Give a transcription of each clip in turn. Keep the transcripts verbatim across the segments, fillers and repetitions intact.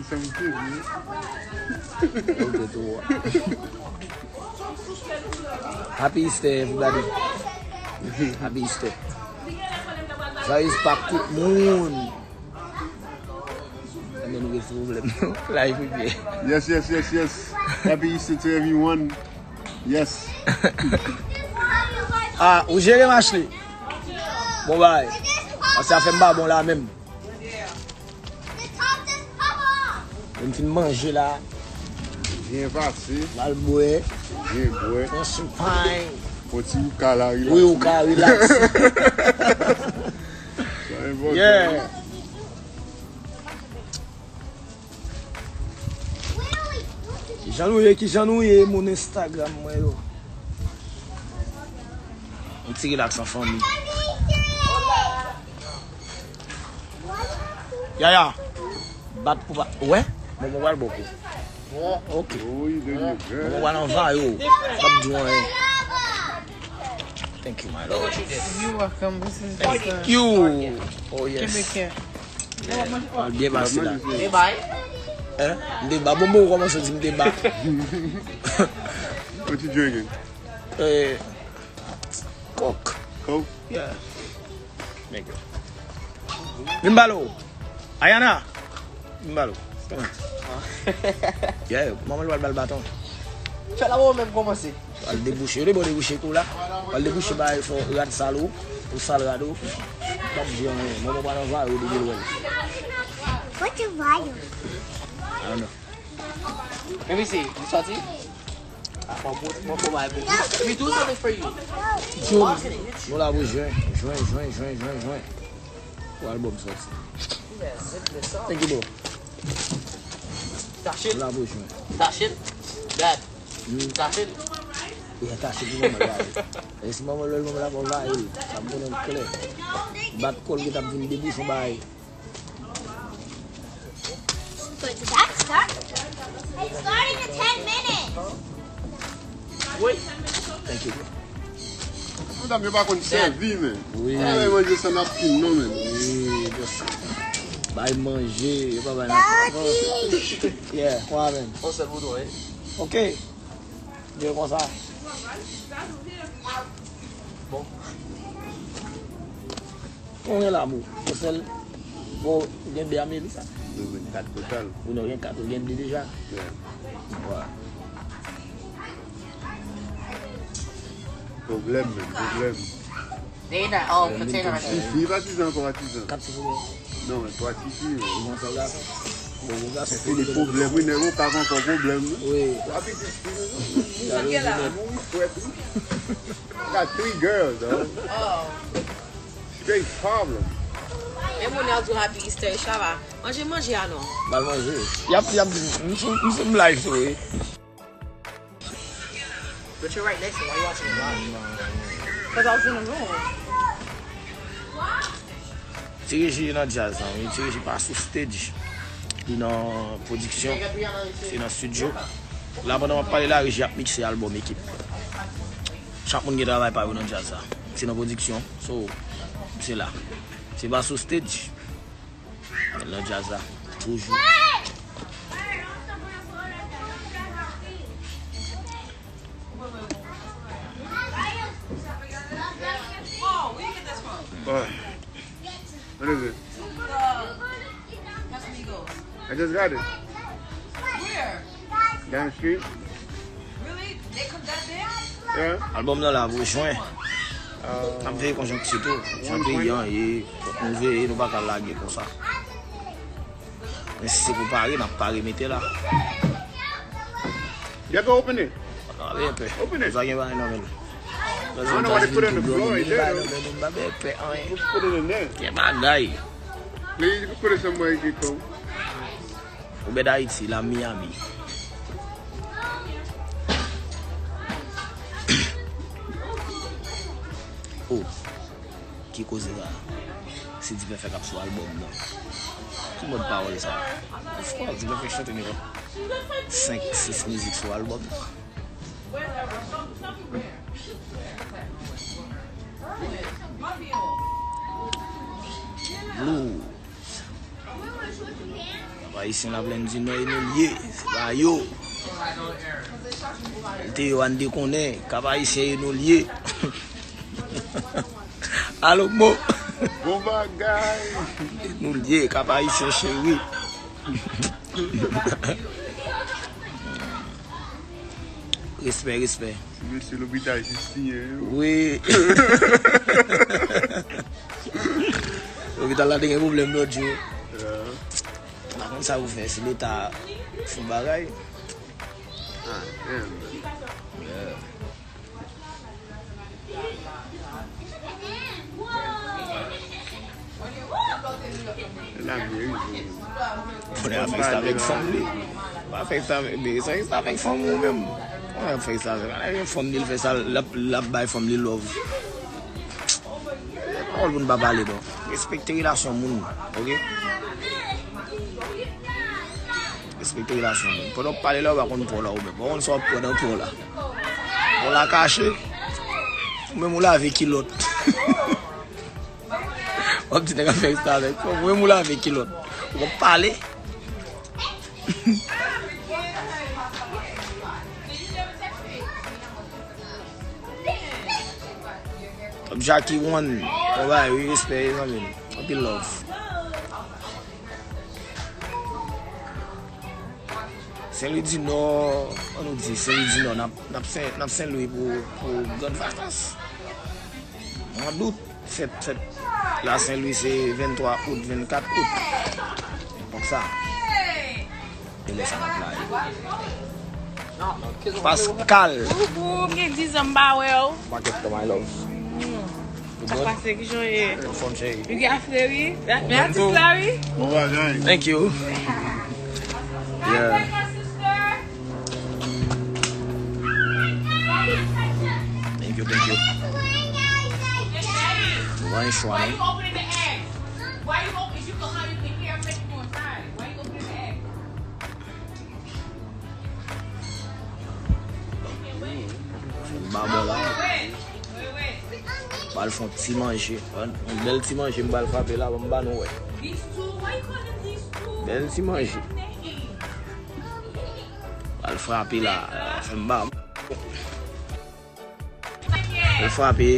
Seventeen. Ok, tou. Happy Easter, everybody. Happy Easter. Joyous Pâques tout moun. Anben, nou gen ti pwoblèm. Live, wi, byen. Yes, yes, yes, yes. Happy Easter to everyone. Yes. Ah, ou jere m, Ashley? Bon bagay. Paske afè m pa bon la menm. Lè m fin manje la. Byen pase. M al bwè. Byen bwè. Yon champagne. Yon ti ouka la, relax. Wi, ouka, relax. Sa enpòtan. Yeah. Kijan nou ye, kijan nou ye, moun Instagram mwen yo? Yon ti relax an fanmi. Yaya, bat pou bat. Wè? Bon, mwen pral bò kou. Ok. Bon, mwen pral anvan yo. P ap di w anyen. Thank you, my lord. You're welcome. This is just a Thank you. Oh, yes. Kenbe kè. Pral byen pase la. Deba, eh? Hein? M deba. Bon, bon, ou kòmanse di m deba. What you drinking? Eh, Coke. Coke? Yeah. Thank you. Vin ba l. Ayana. Vin ba l. Come on. Yeah, manman l pral ba l baton. Fè la, ou menm kòmanse. Al debouche, yo te bon debouche kou la. Al debouche bay fò rad sal ou, pou sal rad ou. P ap di anyen. Mwen, mwen pral anvan yo depi l wè l. What the vial? I don't know. Let me see. You salty? Ah, mwen pou, mwen pou bay pou. Let me do something for you. Jodi, nou la pou jwenn, jwenn, jwenn, jwenn, jwenn, jwenn. Pou album sòti. Thank you, bro. That shit. Lavo jwenn. That shit. Bad. Hmm. That shit. Yeah, that shit pou manman la. E si manman lòl manman la pou anvayi l. Sa m konnen l klè. Bat kòl ki t ap vin debouch yon bagay. But that's start. It's starting in ten minutes. Wait. Thank you, bro. Medam yo pa konn sèvi, men. Wi. Yo pa bay manje san napkin, non, men. Wi, just bay manje, yo pa bay napkin. Yeah, kwa men. On sèl bouton, wi. Ok. Byen konsa. Bon. Ou gen lamou. Ou sèl. Bon, ou gen de a Melissa. Nou gen kat total. Ou non gen kat, ou gen de deja. Yeah. Wa. Pwoblèm, men, pwoblèm. They not all container. Tifi, patizan, ankò patizan. Kat tifi. Non, men twa tifi, men. Bon, sa la. Bon, bon, gason. Se fini pwoblèm, wi, nèg, ou pa ankò pwoblèm, wi. Wi. Twa pitit fi, wi. Sa gen la. Wi, frèt, wi. Got three girls, dog. Oh. Straight problem. Men moun yo di happy Easter, sa va. Manje, manje a non. Bal manje. Y ap, y ap, m sou, m sou m live tou, wi. But you're right next to me. Why you watching me live? 'Cause I was in the room. Ti Reji nan djaz lan, wi. Ti Reji pa sou stage. Li nan pwodiksyon, se nan studio. La, pandan m ap pale la, Reji ap mikse albòm ekip. Chak moun gen travay pa yo nan djaz la. Se nan pwodiksyon, so, se la. Se pa sou stage. Men nan djaz la, toujou. What is it? I just got it. Down the street? Yeah. Albòm nan la pou jwen. N ap veye konjonkti tou. Jan peyi an ye, fòk nou veye, nou pa ka lage konsa. Men si se pou pare, n ap pare mete la. You have to open it. Pale enpe. Open it. Sa gen bagay nan men l. I don't know why they put it on the floor right there, though. Bagay nan men nou, m pa bay enpe anyen. Just put it in there. Gen bagay. Please, you can put it somewhere you can go. Obed Haiti, la Miami. Oh. Ki koze sa? Se Dipèfè k ap sou albòm nan. Ki mòd pawòl sa? Of course, Dipèfè chante nenpòt senk, sis mizik sou albòm nan. Blues. Ayisyen Laplèn di Nò e nou l ye, se pa yo. L te yo a n te konnen, Kap Ayisyen e nou l ye. Alo, mo. Bon bagay. E nou l ye, Kap Ayisyen cheri. Respè, respè. Ti mesye lopital Jistinyen yo. Wi. Lopital la te gen pwoblèm lòt jou. Yeah. M pa konn sa pou fè, si Leta fè yon bagay. Ah, damn. Yeah. Konnen ap fè sa avèk fanm li. Pa fè sa avèk, men sa fè sa avèk fanm ou menm. Konnen ap fè sa avèk, ala gen fanm li, l fè sa, l ap, l ap bay fanm li love. Se pawòl pou n pa pale non. Respekte relasyon moun, oke? Respekte relasyon moun. Pandan w pale la, ou pa konn pòl la ou menm. Ou pa konn sa w ap pran nan pòl la. Pòl la kache. Ou menm ou lave kilòt. W ap di nèg ap fè sa avèk fanm. Ou menm ou lave kilòt. Ou p ap pale. Jackie One, bon bagay wi, respè zanmi m. Anpil love. Senlwi di Nò, an nou di Senlwi di Nò, n ap, n ap Sen, n ap Senlwi pou, pou grann vakans. Mwa dout, fèt, fèt la Senlwi se venntwa out, vennkat out. Donk sa. E lè sa n ap la. Pascal. Boubou, m gen diz an m pa wè w. Makeska, my love. Mm. Sa pase, kijan w ye? Anfòm, cheri. Piga fre wi. Men atis la wi. Bon bagay. Thank you. Yeah. Thank you, thank you. Mwen chwa non. Fè m ba bò la. Pral fè yon ti manje. Yon bèl ti manje m pral frape la, ban m ba nou wè. Bèl ti manje. Pral frape la. Fè m ba. L frape.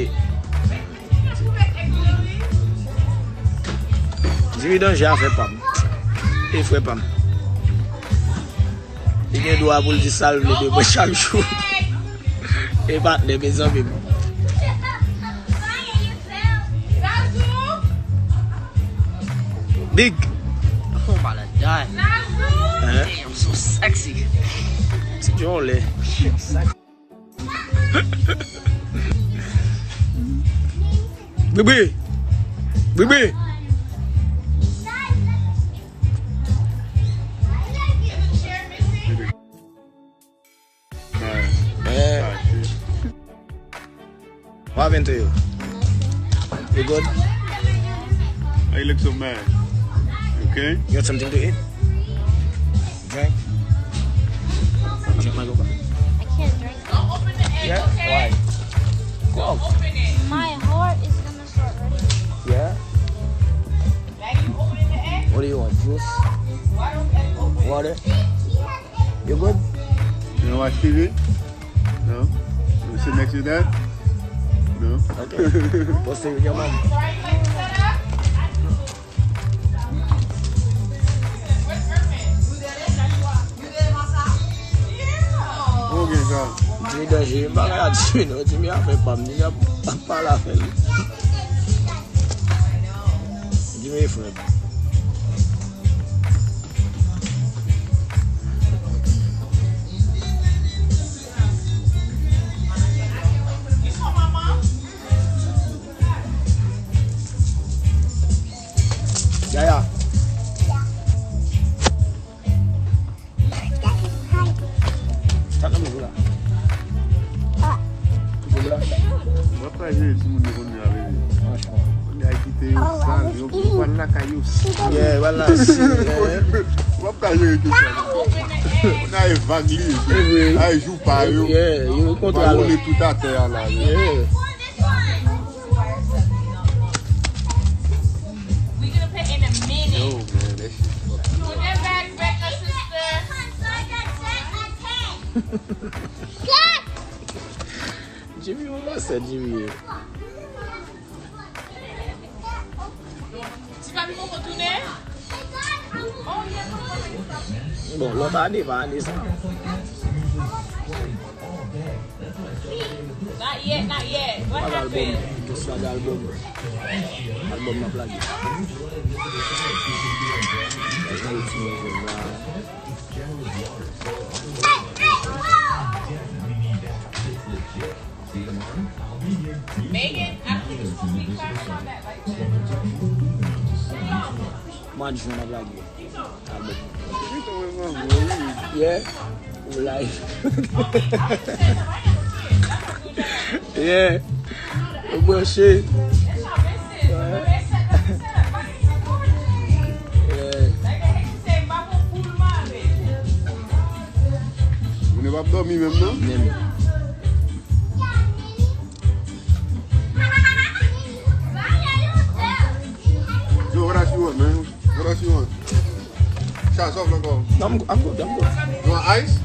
Jimmy Danje afè pa m. E frè pa m. Li gen dwa pou l di sa l vle de mwen chak jou. E patnè, mezanmi m. Big. Oh, my God. Hein? Damn, so sexy. Se djòlè. Bebe! Bebe! Eh. What happened to you? You good? Why you look so mad? You okay? You want something to eat? Drink? Drink, my girl. I can't drink. Yeah? Why? Go. My heart is gonna start hurting. Yeah? What do you want? Juice? Water? You good? You wanna watch T V? No? You wanna sit next to your dad? No? Okay. Post it with your mom. Ou gen sa? Jimmy Danje, m pa ka di non, Jimmy afè pa m, Jimmy ap, ap pale afè l. Jimmy e frè m. Yaya. Sa nan boujou la. Boujou la. W ap ka jere timoun yo konn jere avè li. Franchman. Konn jere kite yo sal, yo, yo pral lakay yo sal. Yeah, pral la sal, yeah. W ap ka jere tout sa. Konn jere vag li. Ay jou pa yo. Yeah, yo kontra. Yo tout atè a la. Yeah. Yo, man, that shit fucking. Jimmy, mwen pa sè Jimmy ye. Ti papi poko tounen? Bon, lòt ane, pa ane sa. Not yet, not yet. What happened? Flag album. Flag album. Album nan plage. Megan, I think it's supposed to be clapping on that, like, Mwa jwen ap lage. Yeah. Ou live. Yeah. Ou branche. Yeah. Moun yo p ap dòmi menm non. Menm. Yo, what else you want, man? What else you want? Shots off, let's go. No, I'm, I'm good, I'm good. You want ice?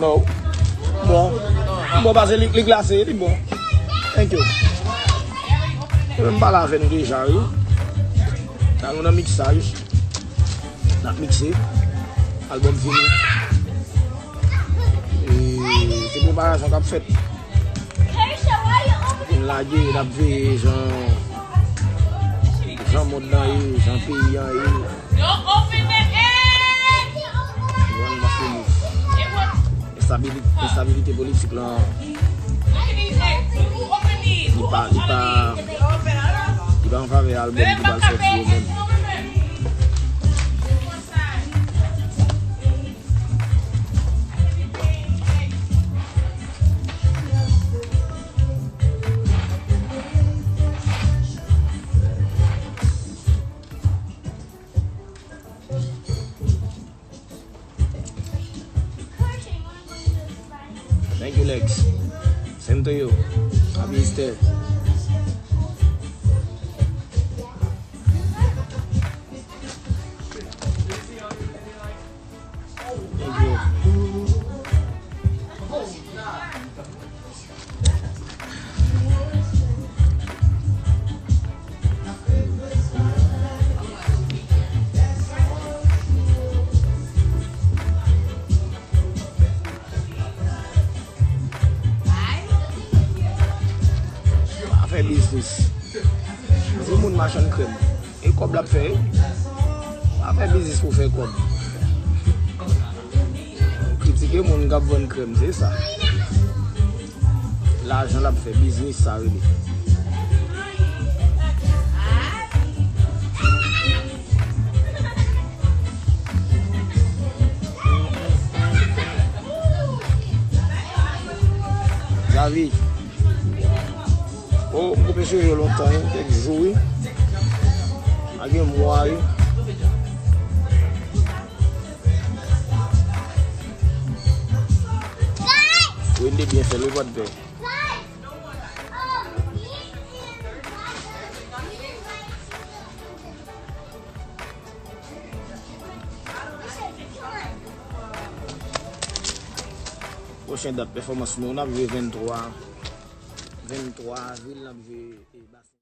No. Bon. Bon, pase li, li glase, li bon. Thank you. Mwen m pale avè nou deja, wi. Sa nou nan miksaj. N ap mikse. Albòm fini. E se preparasyon k ap fèt. Vin lage, n ap veye jan, jan mond lan ye, jan peyi an ye. Jan n ap fini. Enstabilite, enstabilite politik lan. Li pa, li pa, li pa an favè albòm ki pral sòti yo menm. Thank you, Lex. Same to you. Happy Easter. Thank you. Pa fè biznis. Se moun machann krèm. E kòb l ap fè, wi. Pa fè biznis pou fè kòb. Kritike moun k ap vann krèm, se sa. Lajan l ap fè, biznis sa rele. Javi. Oh, m koupe cheve yo lontan, wi, kèk jou, wi. A gen mwa, wi. Wendy byen fè l, wi, pòt pè. Pwochen dat pèfòmans nou, n ap jwe venntwa, venntwa avril, n ap jwe, e, Basen.